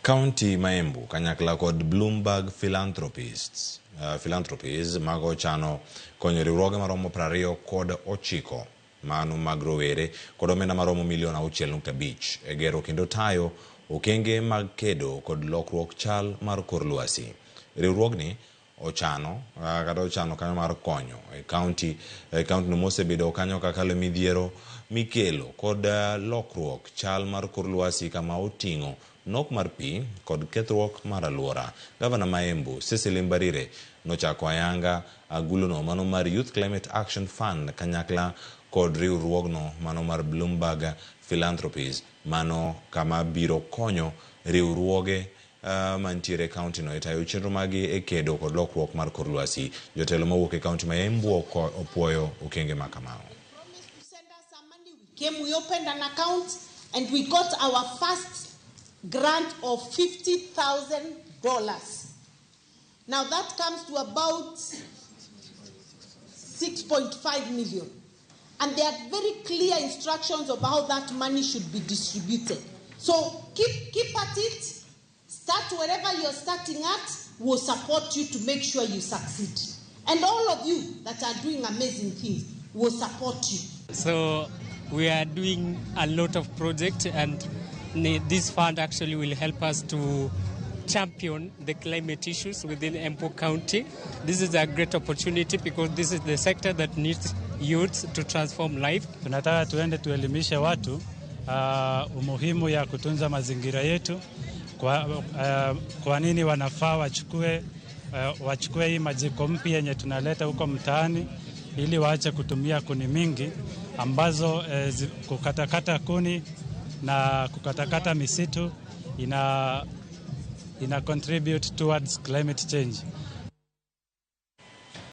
Kaunti ma Embu kanyakla kod Bloomberg Philanthropists, Philanthropies mago chano konyo riwruoge maromo 29 mano mag rowere kod omenda maromo milion 6.5 e gero kendo tayo okenge mag kedo kod lokruok chal mar kor lwasi. Riwruogni ochano kata ochano kanyo mar konyo e kaunti e kaunti no mosebedo kanyo kakalo midhiero mikelo kod lokruok chal mar kor lwasi kama oting'o nok mar pi kod kethruok mar aluora. Gavana ma Embu Cecily Mbarire nochako ayanga aguluno mano mar Youth Climate Action Fund kanyakla kod riwruogno mano mar Bloomberg Philanthropies mano kama biro konyo riwruoge mantiere e kaunti no e tayo chenro magi e kedo kod lokruok mar kor lwasi. Jotelo mawuok e kaunti ma Embu opuoyo okenge ma kamago. Came, we opened an account and we got our first grant of $50,000. Now that comes to about 6.5 million. And there are very clear instructions of how that money should be distributed. So keep at it. Start wherever you're starting at. We'll support you to make sure you succeed. And all of you that are doing amazing things will support you. So we are doing a lot of projects, and this fund actually will help us to champion the climate issues within Embu County. This is a great opportunity because this is the sector that needs youth to transform life. Tunataka tuende tuelimishe watu umuhimu ya kutunza mazingira yetu, kwa nini wanafaa wachukue hii majiko mpya yenye tunaleta huko mtaani ili waache kutumia kuni mingi ambazo kukatakata kuni na kukatakata misitu ina contribute towards climate change.